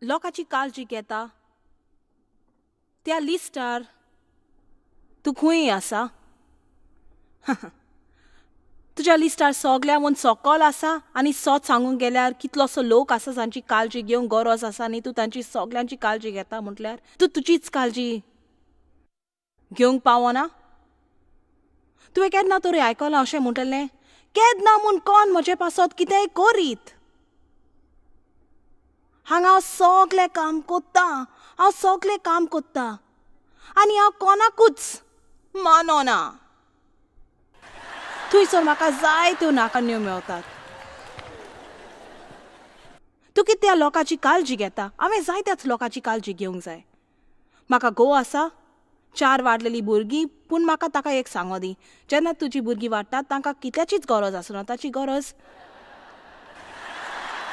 लोकांची काळजी घेता त्या लिस्टार तूं खंय आसा? तुज्या लिस्टार सगल्या म्हूण सकल आसा आनी सत सांगूंक गेल्यार कितलोसो लोक आसा जांची काळजी घेवंक गरज आसा आनी तूं तांची सगल्यांची काळजी घेता म्हटल्यार तूं तुजीच काळजी घेवंक पावना. तुवें केन्ना तरी आयकलां अशें म्हणटलें, केन्ना म्हूण कोण म्हजे पासत कितेंय करीत? हांगा हांव सगलें काम कोत्तां, हांव सगलें काम कोत्तां आनी हांव कोणाकूच मानना. थंयसर म्हाका जायत्यो नाकान्यो मेवतात. तूं कित्या लोकांची काळजी घेता? हांवें जायत्याच लोकांची काळजी घेवंक जाय. म्हाका घोव आसा, 4 वाडलेलीं भुरगीं, पूण म्हाका ताका एक सांगो दी, जेन्ना तुजी भुरगीं वाडटात तांकां कित्याचीच गरज आसना, ताची गरज.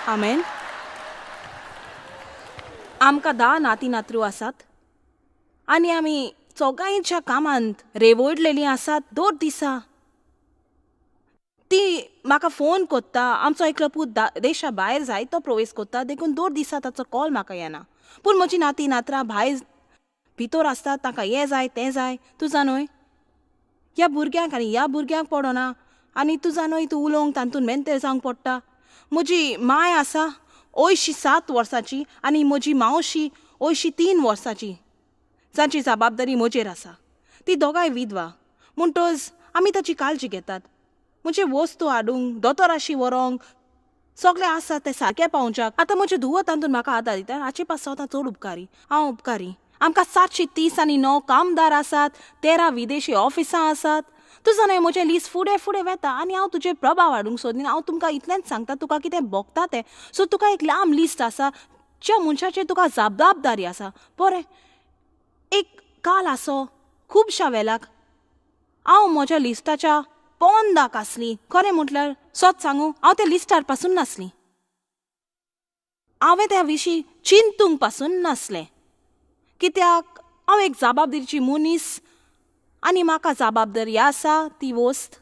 आमेन. आमकां 10 नाती नातरू आसात आनी आमी चोगांयच्या कामांत रेवडलेलीं आसात. दर दिसा ती म्हाका फोन कोत्ता. आमचो एकलो पूत देशा भायर जायतो प्रवेश कोत्ता, देखून दर दिसा ताचो कॉल म्हाका येना. पूण म्हजी नाती नातरां भायर भितर आसतात, तांकां हें जाय तें जाय. तूं जाणूय ह्या भुरग्यांक आनी ह्या भुरग्यांक पडना आनी तूं जाणूय तूं उलोवंक तातूंत मेंतेर जावंक पडटा. म्हजी माय आसा 87 वर्सांची आनी म्हजी मावशी 83 वर्सांची, जांची जबाबदारी म्हजेर आसा. ती दोगांय विधवा, म्हणटच आमी ताची काळजी घेतात. म्हजे वस्तू हाडूंक, दोतोराशी व्हरोंक, सगळें आसा तें सारकें पावोवच्याक. आतां म्हज्यो धुवो तातूंत म्हाका आदार दिता, हाचे पासत हांव चड उपकारी. हांव उपकारी. आमकां 730 आनी 9 कामदार आसात, 13 विदेशी ऑफिसां आसात. तूं जाणा म्हजें लिस्ट फुडें फुडें वेता आनी हांव तुजेर प्रभाव हाडूंक सोदिना. हांव तुमकां इतलेंच सांगता, तुका कितें भोगता तें. सो तुका एक लांब लिस्ट आसा ज्या मनशाचेर तुका जबाबदारी आसा. बरें, एक काल आसो खुबश्या वेळाक हांव म्हज्या लिस्टाच्या पोंदाक आसली. खरें म्हटल्यार सत सांगू, हांव त्या लिस्टार पासून नासली. हांवें त्या विशीं चिंतूंक पासून नासलें, कित्याक हांव एक जबाबदारीची मनीस आनी म्हाका जबाबदारी आसा ती वस्त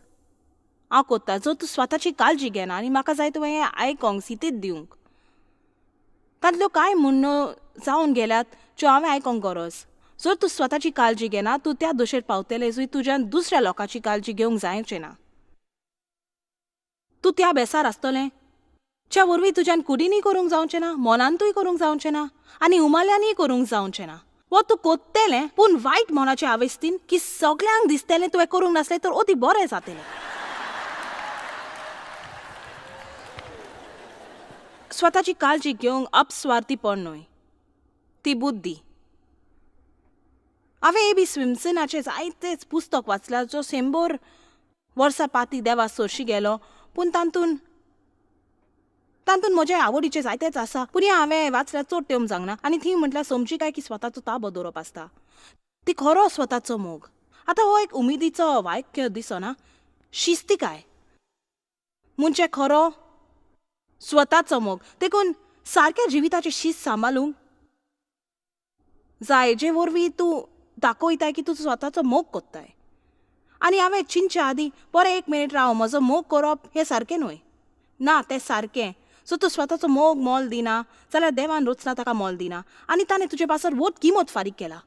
हांव कोत्ता. जो तूं स्वताची काळजी घेना आनी म्हाका जाय तुवें हें आयकोंक सितीत दिवंक. तांतल्यो कांय म्हणण्यो जावन गेल्यात ज्यो हांवें आयकोंक गरज. जर तूं स्वताची काळजी घेना तूं त्या दशेर पावतलें जंय तुज्यान दुसऱ्या लोकांची काळजी घेवंक जायचें ना. तूं त्या बेसार आसतलें ज्या वरवीं तुज्यान कुडीनूय करूंक जावचें ना, मनांतूय करूंक जावचें ना आनी उमाल्यांनीय करूंक जावचें ना. वो तूं कोत्तेलें पूण वायट मनाचे आवेस्तीन की सगल्यांक दिसतलें तुवें करूंक नासलें तर अती बरें जातलें. स्वताची काळजी घेवंक अपस्वार्थीपण न्हय, ती बुद्धी. हांवें ए बी स्विम्सनाचें जायतेच पुस्तक वाचलां, जो 100 वर्सां पाती देवा सोरशी गेलो, पूण तातूंत तातूंत म्हजे आवडीचें जायतेच आसा. पूण हें हांवें वाचल्यार चड तेम जावंक आनी थंय म्हटल्यार समजी काय की स्वताचो ताबो दवरप आसता, ती खरो स्वताचो मोग. आतां हो एक उमेदीचो वाक्य दिसना, शिस्तिकाय म्हणजे खरो स्वताचो मोग. देखून सारक्या जिविताची शिस्त सांबाळूंक जाय, जे वरवीं तूं दाखयताय की तूं स्वताचो मोग कोत्ताय. आनी हांवें चिंतच्या आदीं बरें एक मिनीट राव, म्हजो मोग करप हें सारकें न्हय ना, तें सारकें. सो तूं स्वताचो मोग मोल दिना जाल्यार देवान रचना ताका मोल दिना आनी ताणें तुजे पासत व्हड किमत फारीक केला.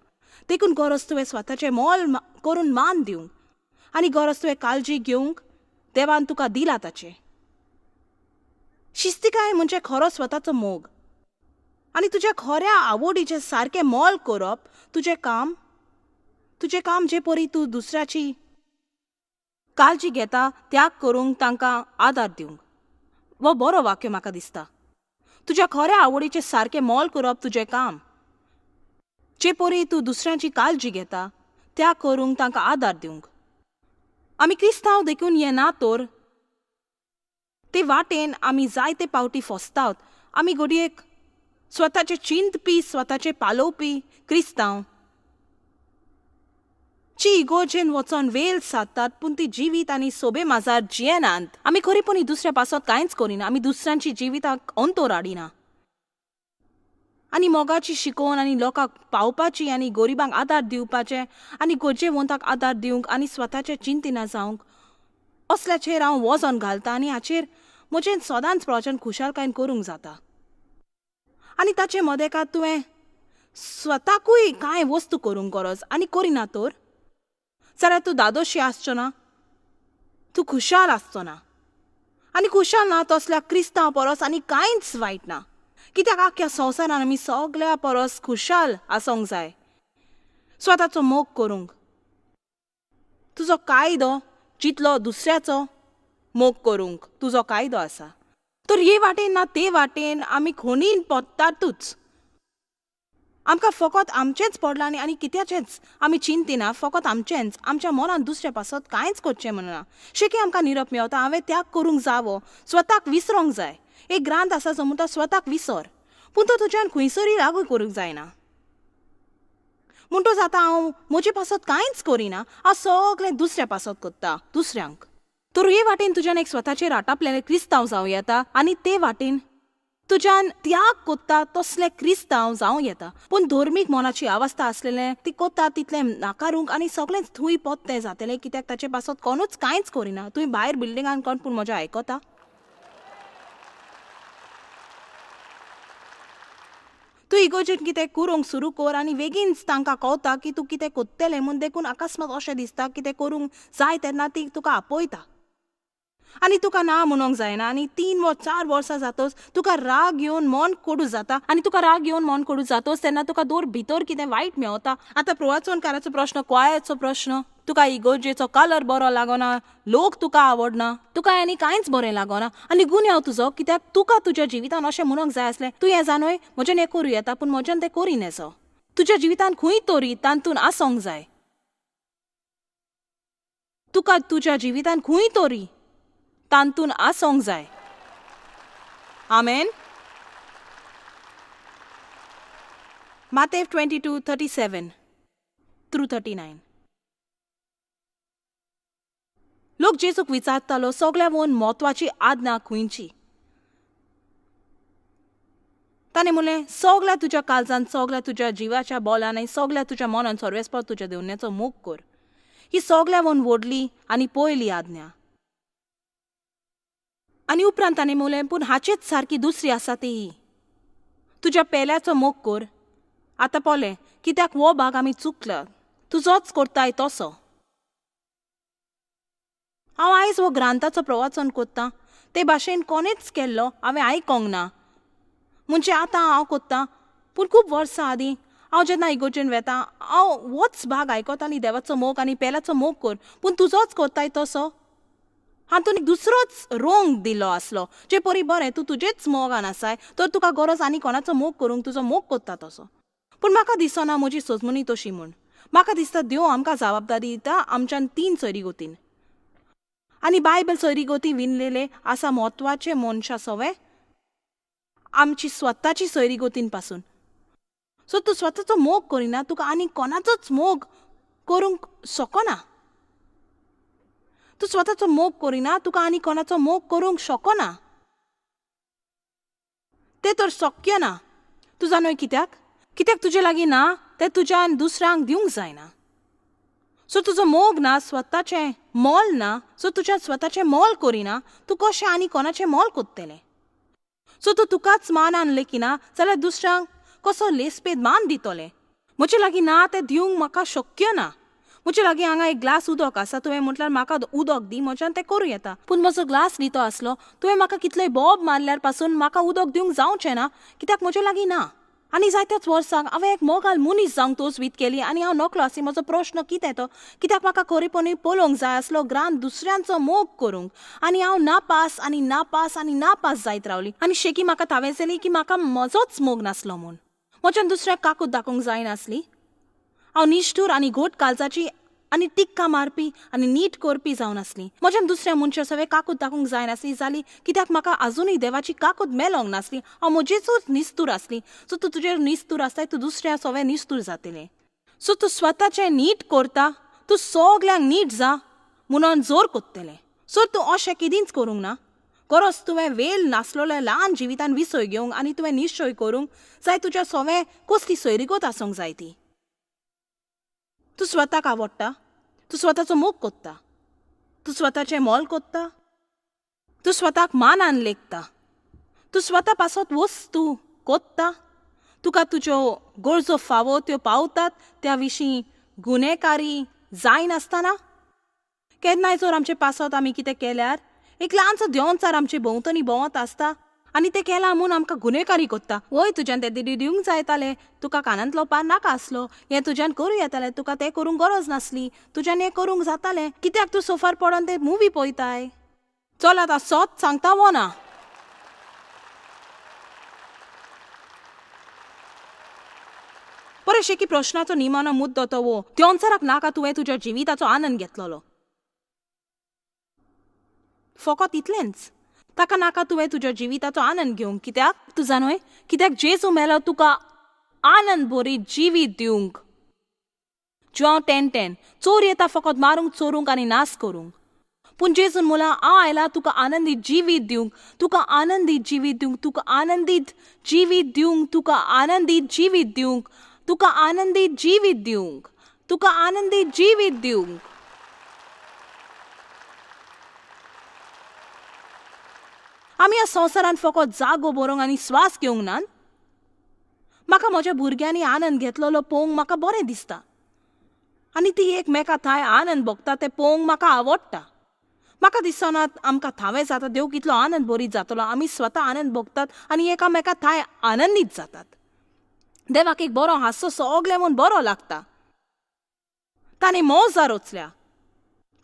देखून गरज तुवें स्वताचें मोल करून मान दिवंक आनी गरज तुवें काळजी घेवंक देवान तुका दिला ताचें. शिस्तिकाय म्हणजे खरो स्वताचो मोग आनी तुज्या खऱ्या आवडीचें सारकें मोल करप. तुजें काम, तुजें काम जे परी तूं दुसऱ्याची काळजी घेता त्याग करूंक तांकां आदार दिवंक. हो बरो वाक्य म्हाका दिसता. तुज्या खऱ्या आवडीचें सारकें मोल करप तुजें काम, जे परी तूं दुसऱ्यांची काळजी घेता त्या करूंक तांकां आदार दिवंक. आमी क्रिस्तांव देखून हें ना तर ते वाटेन आमी जायते पावटी फसतात. आमी घडयेक स्वताचें चिंतपी, स्वताचें पालोवपी क्रिस्तांव ची इगोर्जेन वचोन वेल सादतात, पूण ती जिवीत आनी सोबे माजार जियेनात. आमी खरेपणी दुसऱ्या पासत कांयच करिना, आमी दुसऱ्यांची जिविताक अंतर हाडिना आनी मोगाची शिकोवन आनी लोकांक पावपाची आनी गरिबांक आदार दिवपाचें आनी गरजेवंताक आदार दिवंक आनी स्वताचें चिंतिना जावंक असल्याचेर हांव वजन घालता आनी हाचेर म्हजें सदांच प्रवचन खुशालकायेन करूंक जाता. आनी ताचे मदेका तुवें स्वताकूय कांय वस्तू करूंक गरज आनी करिना तर जाल्यार तूं दादोशी आसचो ना, तूं खुशाल आसचो ना. आनी खुशाल ना तसल्या क्रिस्तांव परस आनी कांयच वायट ना. कित्याक आख्ख्या संवसारान आमी सगळ्या परस खुशाल आसूंक जाय स्वताचो मोग करूंक. तुजो कायदो जितलो दुसऱ्याचो मोग करूंक तुजो कायदो आसा. तर हे वाटेन ना ते वाटेन आमी खोणीन पडटातूच. आमकां फकत आमचेंच पडलां आनी कित्याचेंच आमी चिंतिना, फकत आमचेंच. आमच्या मनान दुसऱ्या पासत कांयच करचें म्हणना. शेकी आमकां निरोप मेवता हांवें त्याग करूंक जावो, स्वताक विसरोंक जाय. एक ग्रांत आसा जो म्हणटा स्वताक विसर, पूण तो तुज्यान खंयसरूय लागू करूंक जायना. म्हणटच आतां हांव म्हजे पासत कांयच करिना, हांव सगळें दुसऱ्या पासत करता, दुसऱ्यांक. तर हे वाटेन तुज्यान एक स्वताचेर आटापलेलें क्रिस्तांव जावं येता आनी ते वाटेन तुज्यान त्याग कोत्ता तसलें क्रिस्तांव जावं येता. पूण धर्मीक मनाची अवस्था आसलेलें ती कोत्ता तितलें नाकारूंक आनी सगळेंच थंय पोत्तें जातलें. कित्याक ताचे पासत कोणूच कांयच करिना. तुवें भायर बिल्डिंगान कोण पूण म्हजें आयकता. तूं इगोजेन कितें करूंक सुरू कर आनी बेगीनच तांकां कळटा की तूं कितें कोत्तलें म्हूण. देखून अकस्मात अशें दिसता कितें करूंक जाय तेन्ना ती तुका आपयता आनी तुका ना म्हणूंक जायना. आनी 3 वा 4 वर्सां जातच तुका राग येवन मन कोडू जाता आनी तुका राग येवन मन कोडू जातच तेन्ना तुका दोर भितर कितें वायट मेवता. आतां प्रवाचनकाराचो प्रश्न, क्वायाचो प्रश्न, तुका इगोजेचो कलर बरो लागना, लोक तुका आवडना, तुका आनी कांयच बरें लागना आनी गुन्यांव तुजो. कित्याक तुका तुज्या जिवितान अशें म्हणूंक जाय आसलें तूं हें जाणूय म्हज्यान हें करूं येता पूण म्हज्यान तें करिनेसो. तुज्या जिवितान खंय तरी तातूंत आसूंक जाय. तुका तुज्या जिवितान खंय तरी तातूंत आसूंक जाय. आमेन. मातेव 22:37 through 39. लोक जेजूक विचारतालो सगळ्या वोन म्हत्वाची आज्ञा खंयची. ताणें म्हणलें सगळ्या तुज्या काळजान, सगळ्या तुज्या जिवाच्या बोलान आनी सगळ्या तुज्या मनान सर्वेस्पर तुज्या देवण्याचो मोग कर. ही सगळ्या वोन व्हडली आनी पयली आज्ञा. आनी उपरांत ताणें म्हणलें पूण हाचेच सारकी दुसरी आसा ती ही, तुज्या पेल्याचो मोग कर. आतां पळय कित्याक हो भाग आमी चुकला, तुजोच करताय तसो. हांव आयज हो ग्रांथाचो प्रवाचन कोत्तां ते भाशेन कोणेच केल्लो हांवें आयकोंक ना. म्हणजे आतां हांव कोत्तां, पूण खूब वर्सां आदीं हांव जेन्ना इगोर्जेन वेता हांव होच भाग आयकता आनी देवाचो मोग आनी पेल्याचो मोग कर पूण तुजोच करताय तसो. हातून दुसरोच रोंग दिलो आसलो जे परी बरें तूं तुजेच मोगान आसाय तर तुका गरज आनी कोणाचो मोग करूंक, तुजो मोग कोत्ता तसो. पूण म्हाका दिसना म्हजी सोजमणी तशी म्हूण. म्हाका दिसता देव आमकां जबाबदारी दिता आमच्यान 3 सोयरी गोतीन आनी बायबल सोयरी गोती विणलेले आसा म्हत्वाचे मनशां सवे आमची स्वताची सोयरी गोतीन पासून. सो तूं स्वताचो मोग करिना, तुका आनी कोणाचोच मोग करूंक शकना. तूं स्वताचो मोग करिना, तुका आनी कोणाचो मोग करूंक शकना. तें तर शक्य ना. तूं जाणूय कित्याक? कित्याक तुजे लागीं ना तें तुज्यान दुसऱ्यांक दिवंक जायना. सो तुजो मोग ना, स्वताचें मोल ना, सो तुज्यान स्वताचें मोल करिना, तूं कशें आनी कोणाचें मोल कोत्तलें? सो तूं तुकाच मानान लेखिना जाल्यार दुसऱ्यांक कसो लेस्पेद मान दितलें? म्हजे लागीं ना तें दिवंक म्हाका शक्य ना. म्हजे लागीं हांगा एक ग्लास उदक आसा, तुवें म्हटल्यार म्हाका उदक दी, म्हज्यान तें करूं येता. पूण म्हजो ग्लास रितो आसलो, तुवें म्हाका कितलोय बोब मारल्यार पासून म्हाका उदक दिवंक जावचें ना कित्याक म्हजे लागीं ना. आनी जायत्याच वर्सांक हांवें एक मोगाल मनीस जावंक तोजवीत केली आनी हांव नकलो आसली. म्हजो प्रश्न कितें तो, कित्याक म्हाका खरेपणी पळोवंक जाय आसलो ग्रांत दुसऱ्यांचो मोग करूंक. आनी हांव नापास आनी नापास आनी नापास जायत रावली आनी शेकी म्हाका थावें जाली की म्हाका म्हजोच मोग नासलो म्हूण. म्हज्यान दुसऱ्याक काकूत दाखोवंक जायनासली. हांव निश्ठूर आनी घोट काळजाची आनी टिक्का मारपी आनी नीट करपी जावन आसली. म्हज्यान दुसऱ्या मनशा सवें काकूत दाखोवंक जायनासली जाली कित्याक म्हाका आजुनूय देवाची काकूत मेलोंक नासली. हांव म्हजेचूच निस्तूर आसली. सो तूं तुजेर निस्तूर आसताय, तूं दुसऱ्या सवें निस्तूर जातलें. सो तूं स्वताचें नीट करता, तूं सगल्यांक नीट जा म्हणून जोर कोत्तलें. सो तूं अशें केदींच करूंक ना. गरज तुवें वेल नासलेल्या ल्हान जिवितान विसय घेवंक आनी तुवें निश्चय करूंक जाय तुज्या सवें कसली सोयरीगत आसूंक जाय ती. तूं स्वताक आवडटा, तूं स्वताचो मोग कोत्ता, तूं स्वताचें मोल कोत्ता, तूं स्वताक मानान लेखता, तूं स्वता पासत वस्तू कोत्ता. तुका तुज्यो गरजो फावो त्यो पावतात त्या विशीं गुन्हेकारी जायनासतना? केन्नाय जर आमचे पासत आमी कितें केल्यार एक ल्हानसो देंवचार आमचे भोंवतणी भोंवत आसता आनी तें केलां म्हूण आमकां गुन्हेकारी कोत्ता. वय तुज्यान तें दिवंक जायतालें, तुका कानांतलो पार नाका आसलो, हें तुज्यान करूं येतालें, तुका तें करूंक गरज नासली, तुज्यान हें करूंक जातालें, कित्याक तूं सोफार पडोन तें मुवी पळयताय? चल आतां सोत सांगता वो ना? बरें शेकी प्रश्नाचो निमाणो मुद्दो तो वो देंवचाराक नाका तुवें तुज्या जिविताचो आनंद घेतलेलो, फकत इतलेंच. ताका नाका तुवें तुज्या जिविताचो आनंद घेवंक. कित्याक तूं जाणूय? कित्याक जेजू मेलो तुका आनंद बरी जिवीत दिवंक. ज्यांव 10:10 चोर येता फकत मारूंक, चोरूंक आनी नाश करूंक, पूण जेजून म्हणलां हांव आयला तुका आनंदीत जिवीत दिवंक, तुका आनंदीत जिवीत दिवंक, तुका आनंदीत जिवीत दिवंक, तुका आनंदीत जिवीत दिवंक, तुका आनंदीत जिवीत दिवंक, तुका आनंदीत जिवीत दिवंक. आमी ह्या संवसारांत फकत जागो बरोवंक आनी स्वास घेवंक नात. म्हाका म्हज्या भुरग्यांनी आनंद घेतलेलो पळोवंक म्हाका बरें दिसता आनी ती एकमेका थांय आनंद भोगता तें पळोवंक म्हाका आवडटा. म्हाका दिसना आमकां थावें जाता देव कितलो आनंद बरीत जातलो. आमी स्वता आनंद भोगतात आनी एकामेका थांय आनंदीत जातात. देवाक एक बरो हांसो सगळें म्हूण बरो लागता. ताणें मोजा रोचल्या,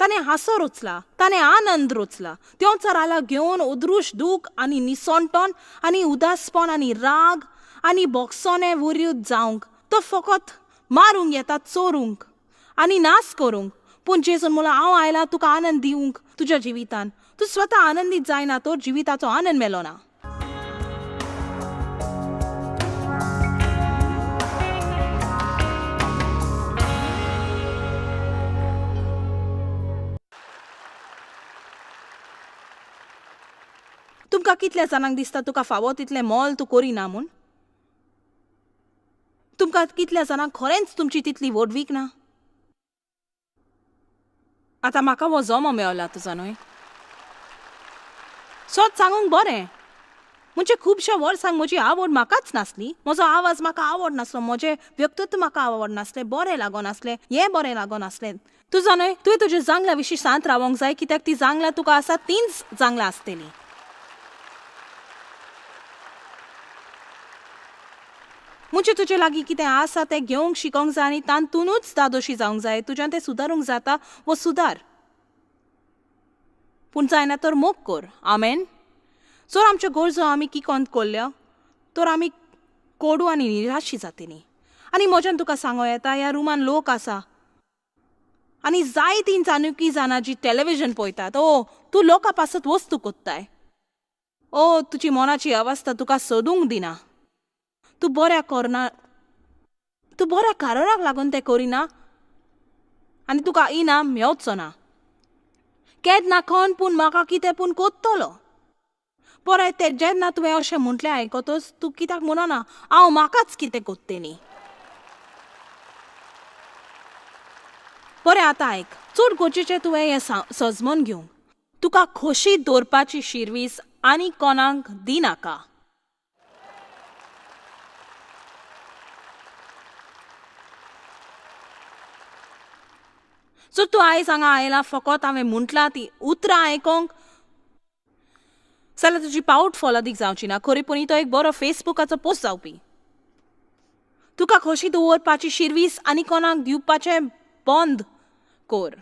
ताणें हांसो रोचला, ताणें आनंद रोचला. देंवचार आला घेवन अदृश दूख आनी निसणटण आनी उदासपण आनी राग आनी बोगसोने वरयूत जावंक. तो फकत मारूंक येता, चोरूंक आनी नाश करूंक, पूण जेजून म्हणलां हांव आयला तुका आनंद दिवंक तुज्या जिवितान. तूं स्वता आनंदीत जायना तर जिविताचो आनंद मेलो ना. तुमकां कितल्या जाणांक दिसता तुका फावो तितलें मोल तूं करिना म्हूण? तुमकां कितल्या जाणांक खरेंच तुमची तितली व्हडवीक ना? आतां म्हाका हो जमो मेवला तुजो न्हय? सत सांगूंक बरें म्हणजे खुबश्या वर्सांक म्हजी आवड म्हाकाच नासली, म्हजो आवाज म्हाका आवड नासलो, म्हजें व्यक्तित्व म्हाका आवड नासलें, बरें लागनासलें, हें बरें लागनासलें. तुजो न्हय? तुवें तुज्या जांगला विशीं शांत रावंक जाय, कित्याक ती जांगलां तुका आसा तींच जांगलां आसतलीं. म्हणजे तुजे लागीं कितें आसा तें घेवंक शिकोंक जाय आनी तातूंतच दादोशी जावंक जाय. तुज्यान तें सुदारूंक जाता वो सुदार, पूण जायना तर मोग कर. आमेन. जर आमच्यो गरजो आमी किकोंत कोल्ल्यो तर आमी कोडू आनी निराशी जातली. आनी म्हज्यान तुका सांगो येता, ह्या रुमान लोक आसा आनी जायतीं जाणुकी जाणां जी टॅलिविजन पळयतात. ओ तूं लोकां पासत वस्तू कोत्ताय, ओ तुजी मनाची अवस्था तुका सोदूंक दिना, तूं बऱ्या करना, तूं बऱ्या कारणाक लागून तें करिना आनी तुका इनाम मेवचो ना. केन्ना कोण पूण म्हाका कितें पूण कोत्तलो. पळय तें जेन्ना तुवें अशें म्हटलें आयकतच तूं कित्याक म्हणना हांव म्हाकाच कितें कोत्तेली. बरें आतां आयक, चड गरजेचें तुवें हें सजमन घेवंक. तुका खोशी दवरपाची शिरवीस आनी कोणाक दिनाका. सो तूं आयज हांगा आयला फकत हांवें म्हटलां ती उतरां आयकोंक जाल्यार तुजी पावट फॉलादीक जावची ना. खरेपणी तो एक बरो फेसबुकाचो पोस्ट जावपी. तुका खोशी दवरपाची शिरवीस आनी कोणाक दिवपाचें बंद कर.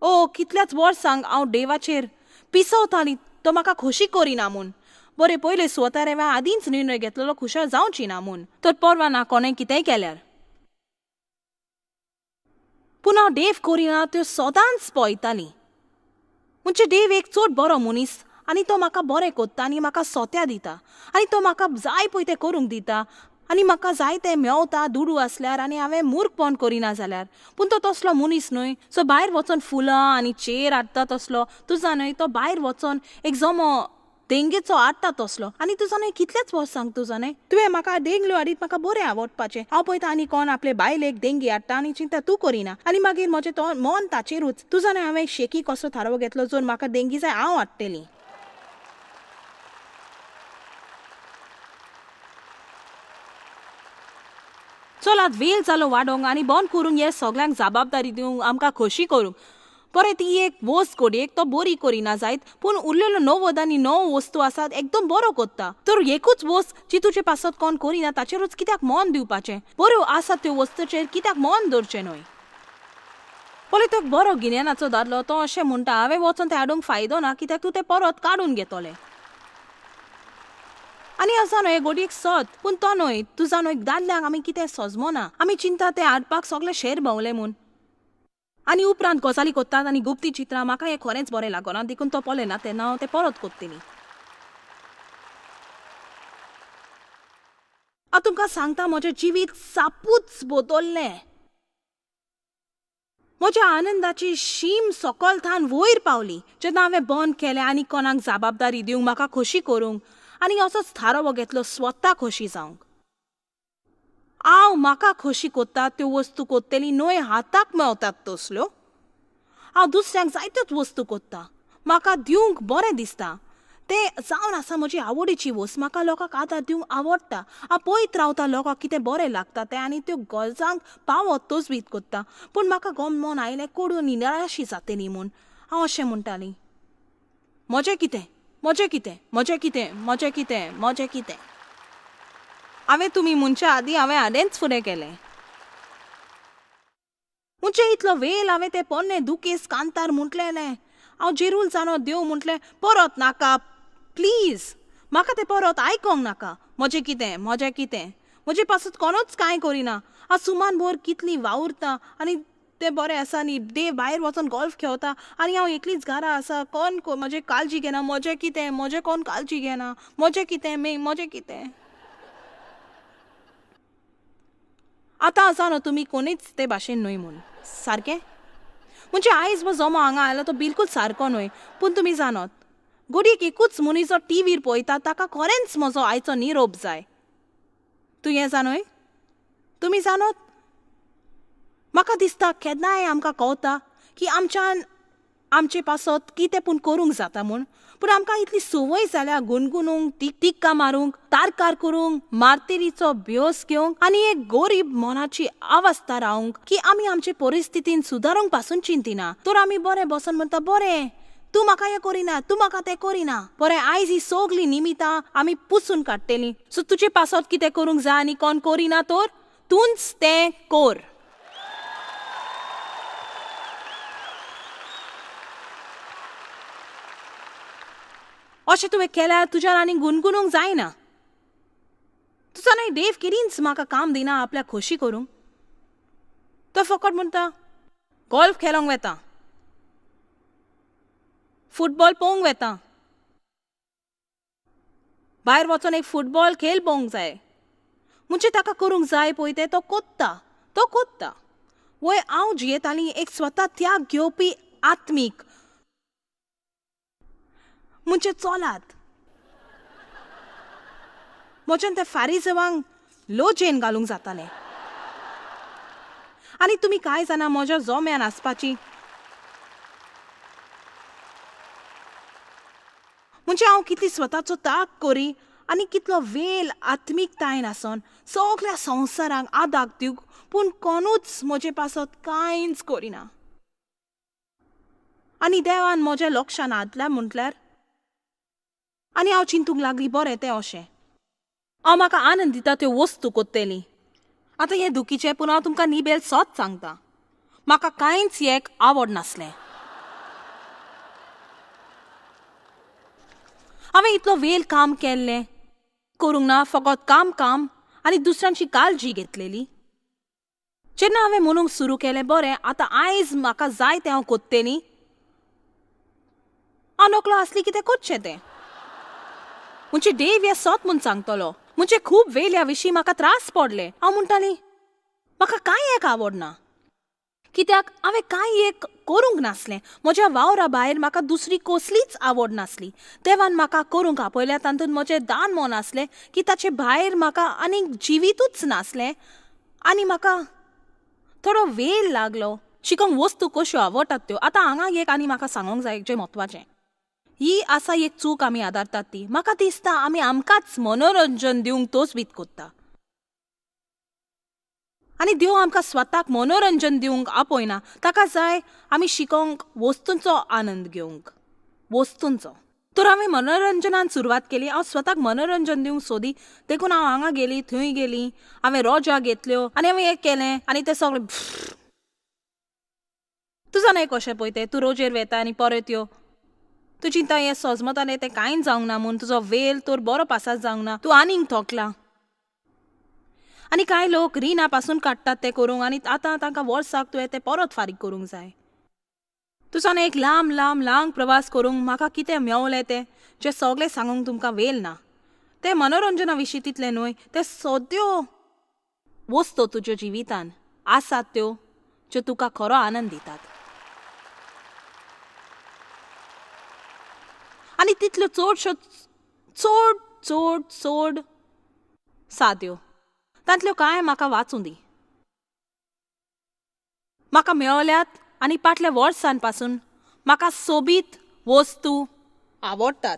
ओ कितल्याच वर्सांक हांव देवाचेर पिसवताली तो म्हाका खोशी करिना म्हूण. बरें पयलें स्वता हांवें आदींच निर्णय घेतलेलो खुशाल जावची ना म्हूण, तर परवा ना कोणें कितेंय केल्यार. पूण हांव देव करिना त्यो सदांच पळयताली. म्हणजे देव एक चड बरो मनीस आनी तो म्हाका बरें कोत्ता आनी म्हाका सोत्या दिता आनी तो म्हाका जाय पळय तें करूंक दिता आनी म्हाका जाय तें मेवता दुडू आसल्यार आनी हांवें मूर्खपण करिना जाल्यार. पूण तो तसलो मनीस न्हय. सो भायर वचोन फुलां आनी चेर हाडटा तसलो तुजा न्हय, तो भायर वचोन एक जमो देंगेचो हाडटा तसलो. आनी तुजो न्हय कितल्याच वर्सांक तुजो न्हय तुवें म्हाका देंगल्यो हाडीत म्हाका बरें आवडपाचें. हांव पळयता आनी कोण आपले बायलेक देंगी हाडटा आनी चिंता तूं करिना आनी मागीर म्हजें तो मन ताचेरूच. तुजो न्हय हांवें शेकी कसो थाराव घेतलो, जर म्हाका देंगी जाय हांव हाडटली. चलात वेल जालो वाडोवंक आनी बंद करूंक हे सगळ्यांक जबाबदारी दिवंक आमकां खोशी करूंक. बरें ती एक वस्त घडयेक तो बरी करिना जायत पूण उरलेलो 90 आनी 9 वस्तू आसात एकदम बरो कोत्ता. तर एकूच वस्त जी तुजे पासत कोण करिना ताचेरूच कित्याक मन दिवपाचें? बऱ्यो आसात त्यो वस्तूचेर कित्याक मन दवरचें न्हय? पळय तो बरो गिन्यानाचो दादलो तो अशें म्हणटा हांवें वचोन तें हाडूंक फायदो ना कित्याक तूं तें परत काडून घेतलें. आनी आसा न्हय घडयेक सत पूण तो न्हय तुजा न्हय दादल्यांक आमी कितें सजमना आमी चिंता तें हाडपाक सगळें शेर भोंवलें म्हूण आनी उपरांत गजाली कोत्तात आनी गुप्ती चित्रां म्हाका हें खरेंच बरें लागना देखून तो पळयना तेन्ना हांव तें परत कोत्तली. हांव तुमकां सांगता म्हजें जिवीत सापूच बदल्लें. म्हज्या आनंदाची शीम सकल थावन वयर पावली जेन्ना हांवें बंद केलें आनी कोणाक जबाबदारी दिवंक म्हाका खोशी करूंक आनी असोच थारावो घेतलो स्वता खोशी जावंक. हांव म्हाका खोशी कोत्ता त्यो वस्तू कोत्तली न्हय हाताक मेवतात तसल्यो. हांव दुसऱ्यांक जायत्योच वस्तू कोत्ता म्हाका दिवंक बरें दिसता तें जावन आसा म्हजी आवडीची वस्त. म्हाका लोकांक आदार दिवंक आवडटा. हांव पळयत रावता लोकांक कितें बरें लागता तें आनी त्यो गरजांक पावत तजवीज कोत्ता. पूण म्हाका गम मन आयलें कोडून निराशी जातली म्हूण हांव अशें म्हणटालीं म्हजें कितें म्हजें कितें म्हजें कितें म्हजें कितें म्हजें कितें. हांवें तुमी म्हणच्या आदीं हांवें हाडेंच फुडें केलें. म्हणजे इतलो वेळ हांवें तें पोन्नें दुखेस कांतार म्हटलेलें. हांव जेरूल जाणो देव म्हटलें परत नाका प्लीज म्हाका तें परत आयकोंक नाका. म्हजें कितें म्हजें कितें म्हजे पासत कोणूच कांय करिना. हांव सुमान भर कितली वावुरता आनी तें बरें आसा न्ही देव भायर वचोन गोल्फ खेळता आनी हांव एकलीच घरा आसा कोण म्हजें काळजी घेना म्हजें कितें म्हजें कोण काळजी घेना म्हजें कितें म्हजें कितें. आतां आसा न्हू तुमी कोणीच ते भाशेन न्हय म्हूण सारकें. म्हणजे आयज म्हजो जमो हांगा आयलो तो बिलकूल सारको न्हय पूण तुमी जाणत घडयेक एकूच मनीस जो टीव्हीर पळयता ताका खरेंच म्हजो आयचो निरोप जाय. तूं हें जाणय तुमी जाणत म्हाका दिसता केन्नाय आमकां कळटा की आमच्यान आमचे पासत कितें पूण करूंक जाता म्हूण पूण आमकां इतली संवय जाल्या गुणगुणूंक टिक्का मारूंक तारकार करूंक मार्तेरीचो भ्योस घेवंक आनी एक गरीब मनाची अवस्था रावंक की आमी आमचे परिस्थितीन सुदारूंक पासून चिंतिना. तर आमी बरें बसून म्हणटा बरें तूं म्हाका हें करिना तूं म्हाका तें करिना. बरें आयज ही सगळीं निमितां आमी पुसून काडटलीं. सो तुजे पासत कितें करूंक जाय आनी कोण करिना तर तूंच तें कर. अशें तुवें केल्यार तुज्यान आनी गुणगुणूंक जायना. तुजो न्हय देव केदींच म्हाका काम दिना आपल्याक खोशी करूंक. तो फकत म्हणटा गोल्फ खेळोंक वेता फुटबॉल पळोवंक वेता भायर वचोन एक फुटबॉल खेळ पळोवंक जाय. म्हणजे ताका करूंक जाय पळय तें तो कोत्ता तो कोत्ता. वय हांव जियेतालीं एक स्वता त्याग घेवपी आत्मीक म्हणजे चलात म्हज्यान त्या फारीजवांक लोजेन घालूंक जातालें. आनी तुमी कांय जाणां म्हज्या जोम्यान आसपाची म्हणजे हांव कितली स्वताचो त्याग करी आनी कितलो वेळ आत्मीकतायेन आसोन सगळ्या संवसाराक आदाक दिवंक पूण कोणूच म्हजे पासत कांयच करिना. आनी देवान म्हज्या लक्षान हाडल्या म्हटल्यार आनी हांव चिंतूंक लागली बरें तें अशें हांव म्हाका आनंद दिता त्यो वस्तू कोत्तली. आतां हें दुखीचें पूण हांव तुमकां निबेल सत सांगता म्हाका कांयच एक आवड नासलें. हांवें इतलो वेळ काम केल्लें करूंक ना फकत काम काम आनी दुसऱ्यांची काळजी घेतलेली. जेन्ना हांवें म्हणूंक सुरू केलें बरें आतां आयज म्हाका जाय तें हांव कोत्तली हांव नकलो आसली कितें करचें तें. म्हणजे देव हें सत म्हूण सांगतलो. म्हणजे खूब वेळ ह्या विशीं म्हाका त्रास पडले. हांव म्हणटाली म्हाका कांय एक आवडना कित्याक हांवें कांय एक करूंक नासलें. म्हज्या वावरा भायर म्हाका दुसरी कसलीच आवड नासली. देवान म्हाका करूंक आपयल्या तातूंत म्हजें दान मन आसलें की ताचे भायर म्हाका आनीक जिवितूच नासलें. आनी म्हाका थोडो वेळ लागलो शिकोंक वस्तू कश्यो आवडटात त्यो. आतां हांगा एक आनी म्हाका सांगूंक जाय जें म्हत्वाचें ही आसा एक चूक आमी आदारतात ती. म्हाका दिसता आमी आमकांच मनोरंजन दिवंक तोच बीत कोत्ता. आनी देव आमकां स्वताक मनोरंजन दिवंक आपयना. ताका जाय आमी शिकोंक वस्तूंचो आनंद घेवंक, वस्तूंचो. तर हांवें मनोरंजनान सुरवात केली. हांव स्वताक मनोरंजन दिवंक सोदी, देखून हांव हांगा गेली थंय गेली, हांवें रोजा घेतल्यो आनी हांवें हें केलें आनी तें सगळें. तूं जाणा कशें पळय तें, तूं रोजेर वेता आनी परत यो, तूं चिंता हें सजमतालें तें कांय जावंक ना म्हूण, तुजो वेल तर बरो पासार जावंक ना, तूं आनीक थोकला. आनी कांय लोक रिणा पासून काडटात तें करूंक आनी आतां तांकां वर्साक तुवें तें परत फारीक करूंक जाय. तूं जाणा एक लांब लांब लांब प्रवास करूंक म्हाका कितें मेवलें तें जें सगळें सांगूंक तुमकां वेल ना. तें मनोरंजना विशीं तितलें न्हय, तें सद्यो वस्तू तुज्या जिवितान आसात त्यो ज्यो तुका खरो आनंद दितात. आनी तितल्यो चडश्यो चड चड चड साद्यो, तांतल्यो कांय म्हाका वाचूं दी. म्हाका मेळल्यात आनी फाटल्या वर्सां पासून म्हाका सोबीत वस्तू आवडटात.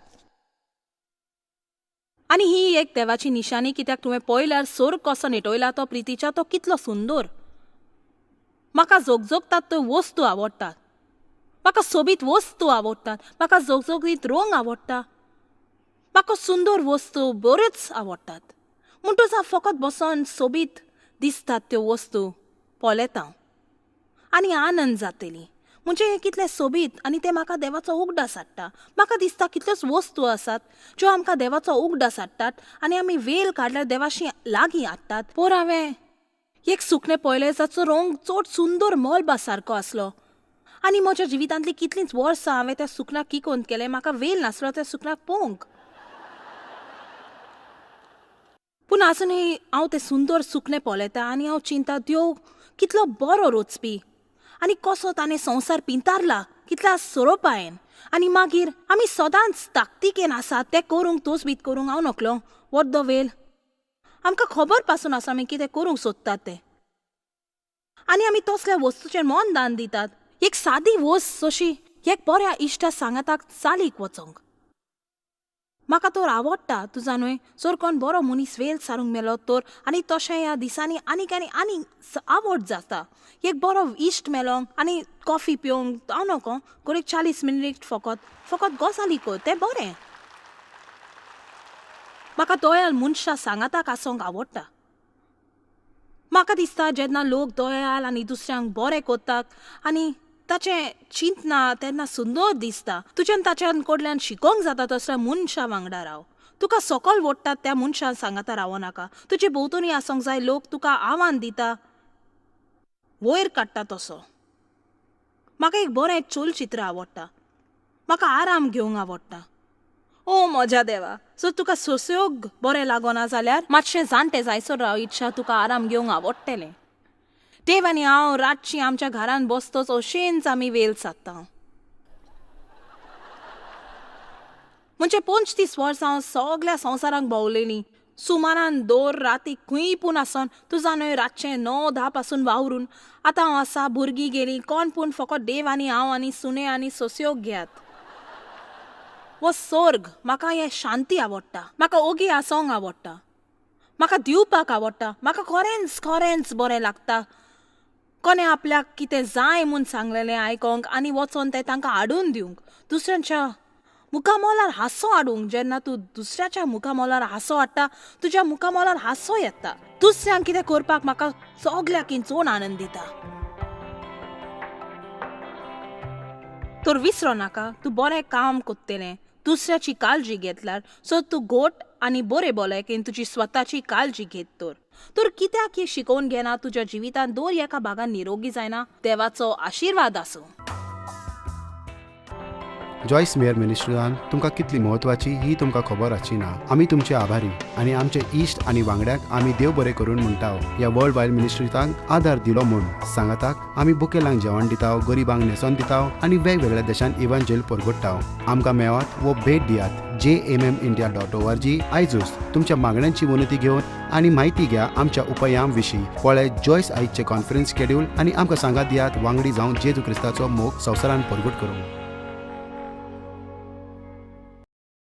आनी ही एक देवाची निशाणी, कित्याक तुवें पळयल्यार सोर कसो नेटयला तो प्रितीच्या, तो कितलो सुंदर. म्हाका झोगझोगतात त्यो वस्तू आवडटात, म्हाका सोबीत वस्तू आवडटात, म्हाका झोगझोगीत रंग आवडटा, म्हाका सुंदर वस्तू बऱ्योच आवडटात. म्हणटच हांव फकत बसोन सोबीत दिसतात त्यो वस्तू पळयता आनी आनंद जातली. म्हणजे हें कितलें सोबीत आनी तें म्हाका देवाचो उगडास हाडटा. म्हाका दिसता कितल्योच वस्तू आसात ज्यो आमकां देवाचो उगडास हाडटात आनी आमी वेल काडल्यार देवाशी लागीं हाडटात. पोर हांवें एक सुकणें पळयलें जाचो रंग चड सुंदर मळबा सारको आसलो आनी म्हज्या जिवितांतलीं कितलींच वर्सां हांवें त्या सुकण्याक किकोंत केलें. म्हाका वेल नासलो त्या सुकण्याक पळोवंक, पूण आजुनूय हांव तें सुंदर सुकणें पळयता आनी हांव चिंता देव कितलो बरो रोचपी आनी कसो ताणें संवसार पिंतारला कितल्या सोरोपायेन. आनी मागीर आमी सदांच ताकतिकेन आसात तें करूंक, तोच बीत करूंक. हांव नकलो what the वेल, आमकां खबर पासून आसा आमी कितें करूंक सोदतात तें आनी आमी तसल्या वस्तूचेर मन दान दितात. एक सादी वस्त अशी एक बऱ्या इश्टा सांगाताक चालीक वचोंक म्हाका तर आवडटा. तुजा न्हय जर कोण बरो मनीस वेल सारूंक मेलो तर, आनी तशें ह्या दिसांनी आनीक आनी आनीक आवड जाता. एक बरो इश्ट मेलो आनी कॉफी पिवंक हांव नको गोरेक 40 मिनीट फकत फकत गजाली कर, तें बरें. म्हाका दयाल मनशां सांगाताक आसोंक आवडटा. म्हाका दिसता जेन्ना लोक दयाल आनी दुसऱ्यांक बरें करतात आनी ताचें चिंतना तेन्ना सुंदर दिसता. तुज्यान ताच्या कडल्यान शिकोंक जाता तसल्या मनशां वांगडा राव. तुका सकल ओडटात त्या मनशां सांगाता रावो नाका. तुजे भोंवतणी आसूंक जाय लोक तुका आव्हान दिता, वयर काडटा तसो. म्हाका एक बरें चलचित्र आवडटा, म्हाका आराम घेवंक आवडटा. ओ म्हज्या देवा, सो तुका सोसयोग बरें लागना जाल्यार मातशें जाणटें जायसर राव, इच्छा तुका आराम घेवंक आवडटलें. देव आनी हांव रातची आमच्या घरान बसतच अशेंच आमी वेल सादता. म्हणजे 35 वर्सां हांव सगळ्या संवसाराक भोंवलेली, सुमारान दर राती खंय पूण आसोन. तुजा न्हय रातचें 9-10 पासून वावरून आतां हांव आसा, भुरगीं गेलीं, कोण पूण फकत देव आनी हांव आनी सुणे आनी सोसयोग घेयात. हो स्वर्ग. म्हाका हें शांती आवडटा, म्हाका ओगी आसोंक आवडटा, म्हाका दिवपाक आवडटा, म्हाका खरेंच खरेंच बरें लागता कोणें आपल्याक कितें जाय म्हूण सांगलेलें आयकोंक आनी वचोन तें तांकां हाडून दिवंक. दुसऱ्यांच्या मुखामोलार हांसो हाडूंक. जेन्ना तूं दुसऱ्याच्या मुखामोलार हांसो हाडटा तुज्या मुखामोलार हांसो येता. दुसऱ्यांक कितें करपाक म्हाका सगल्याकीन चड आनंद दिता. तर विसरो नाका, तूं बरें काम करतलें दुसऱ्याची काळजी घेतल्यार. सो तूं गोट आनी बरें भलायकेन तुजी स्वताची काळजी घेत तर. तर कित्याक ही शिकोवन घेना तुज्या जिवितांत दर एका भागान निरोगी जायना. देवाचो आशिर्वाद आसूं. जॉयस मेयर मिनिस्ट्रीन तुमकां कितली म्हत्वाची ही तुमकां खबर आसची ना. आमी तुमचे आभारी आनी आमचे इश्ट आनी वांगड्याक आमी देव बरें करून म्हणटा ह्या वर्ल्ड वायड मिनिस्ट्रींक आदार दिलो म्हूण. सांगाताक आमी बुकेलांक जेवण दिता, गरिबांक न्हेसोन दिता आनी वेगवेगळ्या देशांत इव्हांजेल परगट्टा. आमकां मेळात वो भेट दियात jmmindia.org. आयजूच तुमच्या मागण्यांची विनंती घेवन आनी म्हायती घ्या आमच्या उपायां विशीं. पळय जॉयस आयजचे कॉन्फरन्स शेड्यूल आनी आमकां सांगात दियात वांगडी जावन जेजू क्रिस्ताचो मोग संवसारान परगट करूंक.